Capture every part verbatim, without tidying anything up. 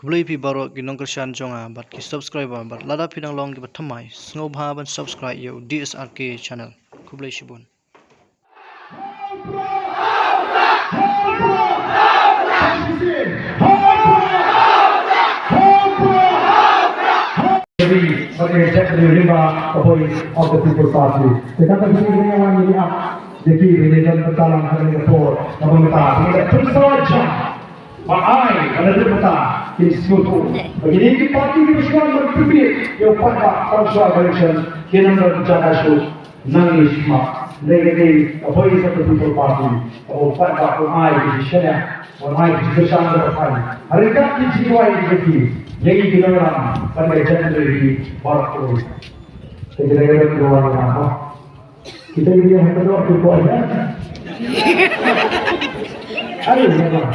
Khublei phi baroh ki nongkyrshan jong nga bad ki subscriber, bad lada phi dang long kiba thymmai, sngewbha ban subscribe ïa u D S R K channel. Khublei shibun. Ba ai, ba la dep mynta ki sngewthuh ba kine ki party kiba shu wan ban pynbiej ïa u paidbah tang shuwa election kin ym don jaka shuh. Nang ïa shima, lei lei, a Voice of the People Party, a u paidbah u ai ki shisha, u ai ki shisha da ka phan. Hynrei ka ki ji wai ki ji, ïa ki nongïalam ban ka jingïalam baroh kawei. Te ki dei ban ki wan ïa ma. Kita ini yang kedua tu kau aja. Ayo, ya, Bang.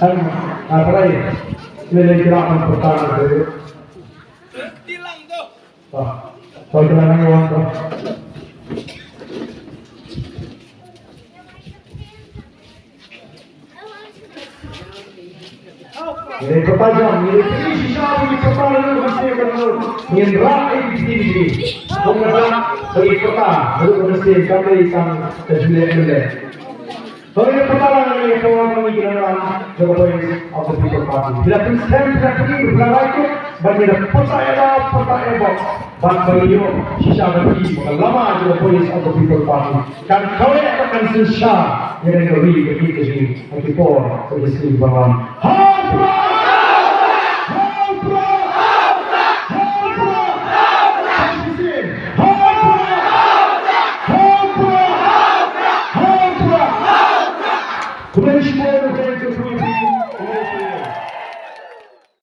Ayo, apa lagi? Ini lagi kira apa pertama tu? Wah, kau kira nang orang tu. Ngi pyrta jam, ngi pyrta shisha, ngi pyrta lem ka mynsiem ka nong, ngin rah ïa ki ktien jong ngi. Bun ka rah ïa ki pyrta, ruh ka mynsiem kam dei tang ka jingïaleh mynleh. To ngi pyrta lang ïa ka, ngi ki nongïalam jong ka Voice of the People Party. Phi la pynskhem, phi la pynïoh, phi la rai kut, bad ngi da pyrta ïa la, pyrta ïa bok. Bad ba ïoh shisha ba ki ba ka lama jong ka Voice of the People Party kan kaweh bad kan synshar ïa ka ri ka ri ka jong ngi ha ki por ha ki sngi ban wan. Ha u Prah! Ha u Prah! Ha u Prah! Ha u Prah! Ha u Prah! Ha u Prah! Khublei shibun, khublei shibun.